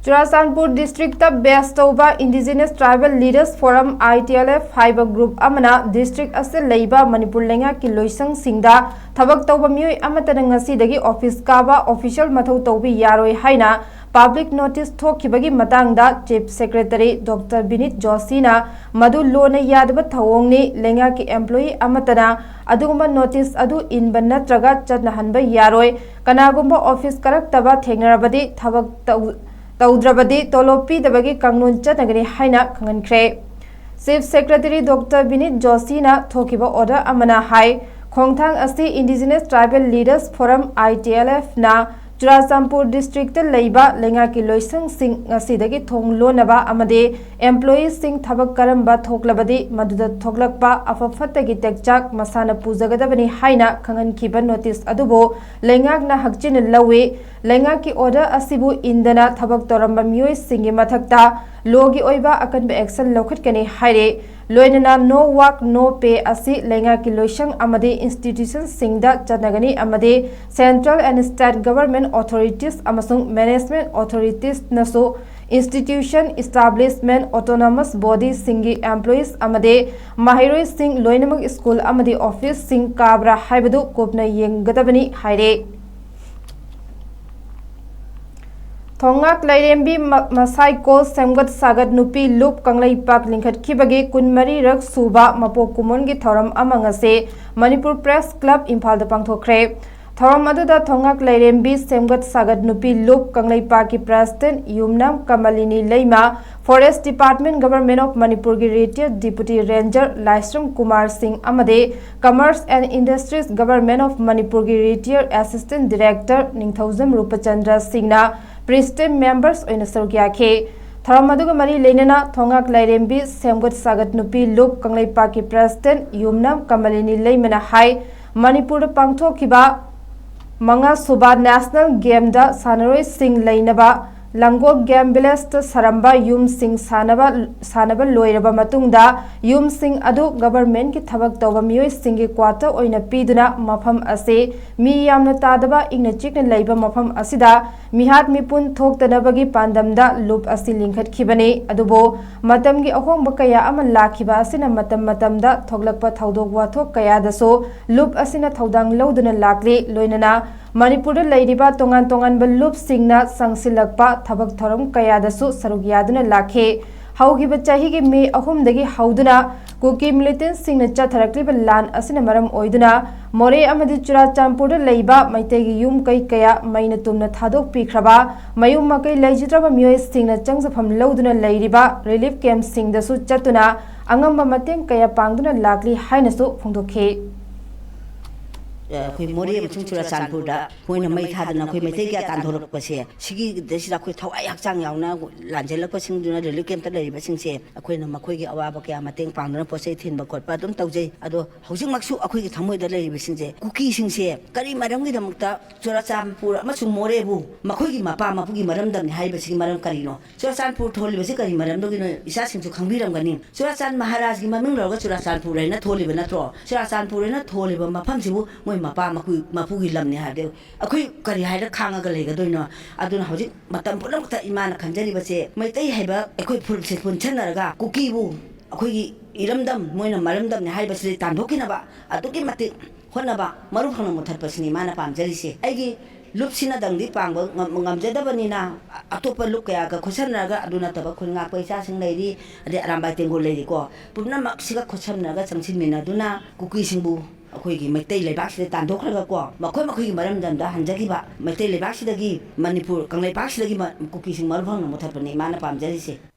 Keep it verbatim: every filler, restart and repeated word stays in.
Churachandpur district ꯕꯦꯁ ꯇꯧꯕ Indigenous Tribal Leaders Forum, I T L F, ꯍꯥꯏꯕ group ꯑꯃꯅ district ꯑꯁꯤꯗ ꯂꯩꯕ ꯃꯅꯤꯄꯨꯔ ꯂꯩꯉꯥꯛꯀꯤ ꯂꯣꯏꯁꯪꯁꯤꯡꯗ ꯊꯕꯛ ꯇꯧꯕ ꯃꯤꯑꯣꯏ ꯑꯃꯠꯇꯅ ꯉꯁꯤꯗꯒꯤ ꯑꯣꯐꯤꯁ ꯀꯥꯕ, ꯑꯣꯐꯤꯁꯤꯌꯦꯜ ꯃꯊꯧ ꯇꯧꯕ ꯌꯥꯔꯣꯏ ꯍꯥꯏꯅ ꯄꯕ꯭ꯂꯤꯛ ꯅꯣꯇꯤꯁ ꯊꯣꯛꯈꯤꯕꯒꯤ ꯃꯇꯥꯡꯗ ꯆꯤꯐ ꯁꯦꯀ꯭ꯔꯦꯇꯔꯤ ꯗꯣꯛꯇꯔ ꯕꯤꯅꯤꯠ ꯖꯣꯁꯤꯅ ꯃꯗꯨ ꯂꯣꯟꯅ ꯌꯥꯗꯕ ꯊꯧꯑꯣꯡꯅꯤ, ꯂꯩꯉꯥꯛꯀꯤ ꯑꯦꯝꯄ꯭ꯂꯣꯌꯤ ꯑꯃꯠꯇꯅ ꯑꯗꯨꯒꯨꯝꯕ ꯅꯣꯇꯤꯁ ꯑꯗꯨ ꯏꯟꯕ ꯅꯠꯇ꯭ꯔꯒ ꯆꯠꯅꯍꯟꯕ ꯌꯥꯔꯣꯏ, ꯀꯅꯥꯒꯨꯝꯕ ꯑꯣꯐꯤꯁ ꯀꯥꯔꯛꯇꯕ ꯊꯦꯡꯅꯔꯕꯗꯤ ꯊꯕꯛ ꯇꯧ-, ꯇꯧꯗ꯭ꯔꯕꯗꯤ ꯇꯣꯂꯣꯞ ꯄꯤꯗꯕꯒꯤ ꯀꯥꯡꯂꯣꯟ ꯆꯠꯅꯒꯅꯤ ꯍꯥꯏꯅ ꯈꯪꯍꯟꯈ꯭ꯔꯦ꯫ ꯆꯤꯐ ꯁꯦꯀ꯭ꯔꯦꯇꯔꯤ ꯗꯣꯛꯇꯔ ꯕꯤꯅꯤꯠ ꯖꯣꯁꯤꯅ ꯊꯣꯛꯈꯤꯕ ꯑꯣꯔꯗꯔ ꯑꯃꯅ ꯍꯥꯏ, ꯈꯣꯡꯊꯥꯡ ꯑꯁꯤ Indigenous Tribal Leaders Forum, I T L F, ꯅ ꯆꯨꯔꯥꯆꯥꯟꯄꯨꯔ ꯗꯤꯁꯇ꯭ꯔꯤꯛꯇ ꯂꯩꯕ ꯂꯩꯉꯥꯛꯀꯤ ꯂꯣꯏꯁꯪꯁꯤꯡ ꯉꯁꯤꯗꯒꯤ ꯊꯣꯡ ꯂꯣꯟꯅꯕ ꯑꯃꯗꯤ ꯑꯦꯝꯄ꯭ꯂꯣꯌꯤꯁꯤꯡ ꯊꯕꯛ ꯀꯔꯝꯕ ꯊꯣꯛꯂꯕꯗꯤ ꯃꯗꯨꯗ ꯊꯣꯛꯂꯛꯄ ꯑꯐ ꯐꯠꯇꯒꯤ ꯇꯦꯛꯆꯥꯛ ꯃꯁꯥꯅ ꯄꯨꯖꯒꯗꯕꯅꯤ ꯍꯥꯏꯅ ꯈꯪꯍꯟꯈꯤꯕ ꯅꯣꯇꯤꯁ ꯑꯗꯨꯕꯨ ꯂꯩꯉꯥꯛꯅ ꯍꯛꯆꯤꯟꯅ ꯂꯧꯏ꯫ ꯂꯩꯉꯥꯛꯀꯤ ꯑꯣꯔꯗꯔ ꯑꯁꯤꯕꯨ ꯏꯟꯗꯅ ꯊꯕꯛ ꯇꯧꯔꯝꯕ ꯃꯤꯑꯣꯏꯁꯤꯡꯒꯤ ꯃꯊꯛꯇ ꯂꯣꯒꯤ ꯑꯣꯏꯕ ꯑꯀꯟꯕ ꯑꯦꯛꯁꯟ ꯂꯧꯈꯠꯀꯅꯤ ꯍꯥꯏꯔꯤ꯫ ꯂꯣꯏꯅꯅ No Work No Pay ꯑꯁꯤ ꯂꯩꯉꯥꯛꯀꯤ ꯂꯣꯏꯁꯪ ꯑꯃꯗꯤ ꯏꯟꯁꯇꯤꯇ꯭ꯌꯨꯁꯟꯁꯤꯡꯗ ꯆꯠꯅꯒꯅꯤ ꯑꯃꯗꯤ Central and State Government Authorities ꯑꯃꯁꯨꯡ Management Authoritiesꯅꯁꯨ institution, establishment, autonomous bodyꯁꯤꯡꯒꯤ employees ꯑꯃꯗꯤ ꯃꯍꯩꯔꯣꯏꯁꯤꯡ ꯂꯣꯏꯅꯃꯛ ꯁ꯭ꯀꯨꯜ ꯑꯃꯗꯤ ꯑꯣꯐꯤꯁꯁꯤꯡ ꯀꯥꯕ꯭ꯔꯥ ꯍꯥꯏꯕꯗꯨ ꯀꯨꯞꯅ ꯌꯦꯡꯒꯗꯕꯅꯤ ꯍꯥꯏꯔꯦ꯫ ꯊꯣꯡꯉꯥꯛ ꯂꯥꯏꯔꯦꯝꯕꯤ ꯃ-, ꯃꯁꯥꯏꯀꯣꯜ ꯁꯦꯝꯒꯠ ꯁꯥꯒꯠ ꯅꯨꯄꯤ ꯂꯨꯞ ꯀꯪꯂꯩꯄꯥꯛ ꯂꯤꯡꯈꯠꯈꯤꯕꯒꯤ ꯀꯨꯟꯃꯔꯤꯔꯛ ꯁꯨꯕ ꯃꯄꯣꯛ ꯀꯨꯝꯑꯣꯟꯒꯤ ꯊꯧꯔꯝ ꯑꯃ ꯉꯁꯤ ꯃꯅꯤꯄꯨꯔ ꯄ꯭ꯔꯦꯁ ꯀ꯭ꯂꯕ ꯏꯝꯐꯥꯜꯗ ꯄꯥꯡꯊꯣꯛꯈ꯭ꯔꯦ꯫ ꯊꯧꯔꯝ ꯑꯗꯨꯗ ꯊꯣꯡꯉꯥꯛ ꯂꯥꯏꯔꯦꯝꯕꯤ ꯁꯦꯝꯒꯠ ꯁꯥꯒꯠ ꯅꯨꯄꯤ ꯂꯨꯞ ꯀꯪꯂꯩꯄꯥꯛꯀꯤ ꯄ꯭ꯔꯦꯁꯤꯗꯦꯟꯠ ꯌꯨꯝꯅꯥꯝ ꯀꯃꯂꯤꯅꯤ ꯂꯩꯃ, Forest Department, Government of ꯃꯅꯤꯄꯨꯔꯒꯤ retired deputy ranger Laishram Kumar Singh ꯑꯃꯗꯤ Commerce and Industries, Government of ꯃꯅꯤꯄꯨꯔꯒꯤ retired Assistant Director ꯅꯤꯡꯊꯧꯖꯝ ꯔꯨꯄꯆꯟꯗ꯭ꯔ ꯁꯤꯡꯅ president members ꯑꯣꯏꯅ ꯁꯔꯨꯛ ꯌꯥꯈꯤ꯫ ꯊꯧꯔꯝ ꯑꯗꯨꯒ ꯃꯔꯤ ꯂꯩꯅꯅ ꯊꯣꯡꯉꯥꯛ ꯂꯥꯏꯔꯦꯝꯕꯤ ꯁꯦꯝꯒꯠ ꯁꯥꯒꯠ ꯅꯨꯄꯤ ꯂꯨꯞ ꯀꯪꯂꯩꯄꯥꯛꯀꯤ ꯄ꯭ꯔꯦꯁꯤꯗꯦꯟꯠ ꯌꯨꯝꯅꯥꯝ ꯀꯃꯂꯤꯅꯤ ꯂꯩꯃꯅ ꯍꯥꯏ, ꯃꯅꯤꯄꯨꯔꯗ ꯄꯥꯡꯊꯣꯛꯈꯤꯕ ꯃꯉꯥ ꯁꯨꯕ ꯅꯦꯁꯅꯦꯜ ꯒꯦꯝꯗ ꯁꯥꯟꯅꯔꯣꯏꯁꯤꯡ ꯂꯩꯅꯕ ꯂꯥꯡꯒꯣꯜ ꯒꯦꯝ ꯚꯤꯂꯦꯖꯇ ꯁꯥꯔꯝꯕ ꯌꯨꯝꯁꯤꯡ ꯁꯥꯅꯕ, ꯁꯥꯅꯕ ꯂꯣꯏꯔꯕ ꯃꯇꯨꯡꯗ ꯌꯨꯝꯁꯤꯡ ꯑꯗꯨ ꯒꯚꯔꯟꯃꯦꯟꯠꯀꯤ ꯊꯕꯛ ꯇꯧꯕ ꯃꯤꯑꯣꯏꯁꯤꯡꯒꯤ ꯀ꯭ꯋꯥꯇꯔ ꯑꯣꯏꯅ ꯄꯤꯗꯨꯅ ꯃꯐꯝ ꯑꯁꯤ ꯃꯤ ꯌꯥꯝꯅ ꯇꯥꯗꯕ ꯏꯪꯅ ꯆꯤꯛꯅ ꯂꯩꯕ ꯃꯐꯝ ꯑꯁꯤꯗ ꯃꯤꯍꯥꯠ ꯃꯤꯄꯨꯟ ꯊꯣꯛꯇꯅꯕꯒꯤ ꯄꯥꯟꯗꯝꯗ ꯂꯨꯞ ꯑꯁꯤ ꯂꯤꯡꯈꯠꯈꯤꯕꯅꯤ꯫ ꯑꯗꯨꯕꯨ ꯃꯇꯝꯒꯤ ꯑꯍꯣꯡꯕ ꯀꯌꯥ ꯑꯃ ꯂꯥꯛꯈꯤꯕ ꯑꯁꯤꯅ ꯃꯇꯝ ꯃꯇꯝꯗ ꯊꯣꯛꯂꯛꯄ ꯊꯧꯗꯣꯛ ꯋꯥꯊꯣꯛ ꯀꯌꯥꯗꯁꯨ ꯂꯨꯞ ꯑꯁꯤꯅ ꯊꯧꯗꯥꯡ ꯂꯧꯗꯨꯅ ꯂꯥꯛꯂꯤ꯫ ꯂꯣꯏꯅꯅ ꯃꯅꯤꯄꯨꯔꯗ ꯂꯩꯔꯤꯕ ꯇꯣꯉꯥꯟ ꯇꯣꯉꯥꯟꯕ ꯂꯨꯞꯁꯤꯡꯅ ꯆꯪꯁꯤꯜꯂꯛꯄ ꯊꯕꯛ ꯊꯧꯔꯝ ꯀꯌꯥꯗꯁꯨ ꯁꯔꯨꯛ ꯌꯥꯗꯨꯅ ꯂꯥꯛꯈꯤ꯫ ꯍꯧꯈꯤꯕ ꯆꯍꯤꯒꯤ ꯃꯦ ꯑꯍꯨꯝꯗꯒꯤ ꯍꯧꯗꯨꯅ ꯀꯨꯀꯤ ꯃꯤꯂꯤꯇꯦꯟꯠꯁꯤꯡꯅ ꯆꯠꯊꯔꯛꯂꯤꯕ ꯂꯥꯟ ꯑꯁꯤꯅ ꯃꯔꯝ ꯑꯣꯏꯗꯨꯅ ꯃꯣꯔꯦ ꯑꯃꯗꯤ ꯆꯨꯔꯥꯆꯥꯟꯄꯨꯔꯗ ꯂꯩꯕ ꯃꯩꯇꯩꯒꯤ ꯌꯨꯝ ꯀꯩ ꯀꯌꯥ ꯃꯩꯅ ꯇꯨꯝꯅ ꯊꯥꯗꯣꯛꯄꯤꯈ꯭ꯔꯕ, ꯃꯌꯨꯝ ꯃꯀꯩ ꯂꯩꯖꯗ꯭ꯔꯕ ꯃꯤꯑꯣꯏꯁꯤꯡꯅ ꯆꯪꯖꯐꯝ ꯂꯧꯗꯨꯅ ꯂꯩꯔꯤꯕ ꯔꯤꯂꯤꯐ ꯀꯦꯝꯞꯁꯤꯡꯗꯁꯨ ꯆꯠꯇꯨꯅ ꯑꯉꯝꯕ ꯃꯇꯦꯡ ꯀꯌꯥ ꯄꯥꯡꯗꯨꯅ ꯂꯥꯛꯂꯤ ꯍꯥꯏꯅꯁꯨ ꯐꯣꯡꯗꯣꯛꯈꯤ꯫ ꯑꯩꯈꯣꯏ ꯃꯣꯔꯦ ꯑꯃꯁꯨꯡ ꯆꯨꯔꯥꯆꯥꯟꯄꯨꯔꯗ ꯃꯣꯏꯅ ꯃꯩ ꯊꯥꯗꯅ ꯑꯩꯈꯣꯏ ꯃꯩꯇꯩ ꯀꯌꯥ ꯇꯥꯟꯊꯣꯔꯛꯄꯁꯦ, ꯁꯤꯒꯤꯗꯩꯁꯤꯗ ꯑꯩꯈꯣꯏ ꯊꯋꯥꯏ ꯍꯛꯆꯥꯡ ꯌꯥꯎꯅ ꯂꯥꯟꯖꯦꯜꯂꯛꯄꯁꯤꯡꯗꯨꯅ, ꯔꯤꯂꯤꯐ ꯀꯦꯝꯞꯇ ꯂꯩꯔꯤꯕꯁꯤꯡꯁꯦ, ꯑꯩꯈꯣꯏꯅ ꯃꯈꯣꯏꯒꯤ ꯑꯋꯥꯕ ꯀꯌꯥ ꯃꯇꯦꯡ ꯄꯥꯡꯗꯨꯅ, ꯄꯣꯠ ꯆꯩ ꯊꯤꯟꯕ ꯈꯣꯠꯄ ꯑꯗꯨꯝ ꯇꯧꯖꯩ꯫ ꯑꯗꯣ ꯍꯧꯖꯤꯛꯃꯛꯁꯨ ꯑꯩꯈꯣꯏꯒꯤ ꯊꯃꯣꯏꯗ ꯂꯩꯔꯤꯕꯁꯤꯡꯁꯦ, ꯀꯨꯀꯤꯁꯤꯡꯁꯦ ꯀꯔꯤ ꯃꯔꯝꯒꯤꯗꯃꯛꯇ ꯆꯨꯔꯥꯆꯥꯟꯄꯨꯔ ꯑꯃꯁꯨꯡ ꯃꯣꯔꯦꯕꯨ ꯃꯈꯣꯏꯒꯤ ꯃꯄꯥ ꯃꯄꯨꯒꯤ ꯃꯔꯝꯗꯝꯅꯤ ꯍꯥꯏꯔꯤꯕꯁꯤꯒꯤ ꯃꯔꯝ ꯀꯔꯤꯅꯣ? ꯆꯨꯔꯥꯆꯥꯟꯄꯨꯔ ꯊꯣꯜꯂꯤꯕꯁꯤ ꯀꯔꯤ ꯃꯔꯝꯗꯒꯤꯅꯣ? ꯏꯆꯥꯁꯤꯡꯁꯨ ꯈꯪꯕꯤꯔꯝꯒꯅꯤ꯫ ꯆꯨꯔꯥꯆꯥꯟ ꯃꯍꯥꯔꯥꯖꯒꯤ ꯃꯃꯤꯡ ꯂꯧꯔꯒ ꯆꯨꯔꯥꯆꯥꯟꯄꯨꯔ ꯍꯥꯏꯅ ꯊꯣꯜꯂꯤꯕ ꯅꯠꯇ꯭ꯔꯣ? ꯆꯨꯔꯥꯆꯥꯟꯄꯨꯔ ꯍꯥꯏꯅ ꯊꯣꯜꯂꯤꯕ ꯃꯐꯝꯁꯤꯕꯨ ꯃꯣꯏ ꯃꯄꯥ ꯃꯄꯨ, ꯃꯄꯨꯒꯤ ꯂꯝꯅꯤ ꯍꯥꯏꯔꯗꯤ ꯑꯩꯈꯣꯏ ꯀꯔꯤ ꯍꯥꯏꯔ ꯈꯥꯡꯉꯒ ꯂꯩꯒꯗꯣꯏꯅꯣ? ꯑꯗꯨꯅ ꯍꯧꯖꯤꯛ ꯃꯇꯝ ꯄꯨꯝꯅꯃꯛꯇ ꯏꯃꯥꯅ ꯈꯟꯖꯔꯤꯕꯁꯦ, ꯃꯩꯇꯩ ꯍꯥꯏꯕ ꯑꯩꯈꯣꯏ ꯐꯨꯔꯨꯞꯁꯦ ꯄꯨꯟꯁꯤꯟꯅꯔꯒ ꯀꯨꯀꯤꯕꯨ ꯑꯩꯈꯣꯏꯒꯤ ꯏꯔꯝꯗꯝ, ꯃꯣꯏꯅ ꯃꯔꯝꯗꯝꯅꯤ ꯍꯥꯏꯕꯁꯤꯗꯤ ꯇꯥꯟꯊꯣꯛꯈꯤꯅꯕ ꯑꯗꯨꯛꯀꯤ ꯃꯇꯤꯛ ꯍꯣꯠꯅꯕ ꯃꯔꯨ ꯐꯪꯅ ꯃꯨꯊꯠꯄꯁꯤꯅꯤ ꯃꯥꯅ ꯄꯥꯝꯖꯔꯤꯁꯦ꯫ ꯑꯩꯒꯤ ꯂꯨꯞꯁꯤꯅꯗꯪꯗꯤ ꯄꯥꯡꯕ ꯉꯝ-, ꯉꯝꯖꯗꯕꯅꯤꯅ, ꯑ-, ꯑꯇꯣꯞꯄ ꯂꯨꯞ ꯀꯌꯥꯒ ꯈꯨꯠꯁꯝꯅꯔꯒ, ꯑꯗꯨ ꯅꯠꯇꯕ ꯈꯨꯜ ꯉꯥꯛꯄ ꯏꯆꯥꯁꯤꯡ ꯂꯩꯔꯤ, ꯑꯗꯩ ꯑꯔꯥꯝꯕꯥꯏ ꯇꯦꯡꯒꯣꯜ ꯂꯩꯔꯤꯀꯣ, ꯄꯨꯝꯅꯃꯛꯁꯤꯒ ꯈꯨꯠꯁꯝꯅꯔꯒ ꯆꯪꯁꯤꯟꯃꯤꯟꯅꯗꯨꯅ ꯀꯨꯀꯤꯁꯤꯡꯕꯨ ꯑꯩꯈꯣꯏꯒꯤ ꯃꯩꯇꯩ ꯂꯩꯕꯥꯛꯁꯤꯗ ꯇꯥꯟꯊꯣꯛꯈ꯭ꯔꯒꯀꯣ, ꯃꯈꯣꯏ ꯃꯈꯣꯏꯒꯤ ꯃꯔꯝꯗꯝꯗ ꯍꯟꯖꯈꯤꯕ, ꯃꯩꯇꯩ ꯂꯩꯕꯥꯛꯁꯤꯗꯒꯤ, ꯃꯅꯤꯄꯨꯔ ꯀꯪꯂꯩꯄꯥꯛꯁꯤꯗꯒꯤ ꯃ-, ꯀꯨꯀꯤꯁꯤꯡ ꯃꯔꯨ ꯐꯪꯅ ꯃꯨꯊꯠꯄꯅꯤ ꯃꯥꯅ ꯄꯥꯝꯖꯔꯤꯁꯦ꯫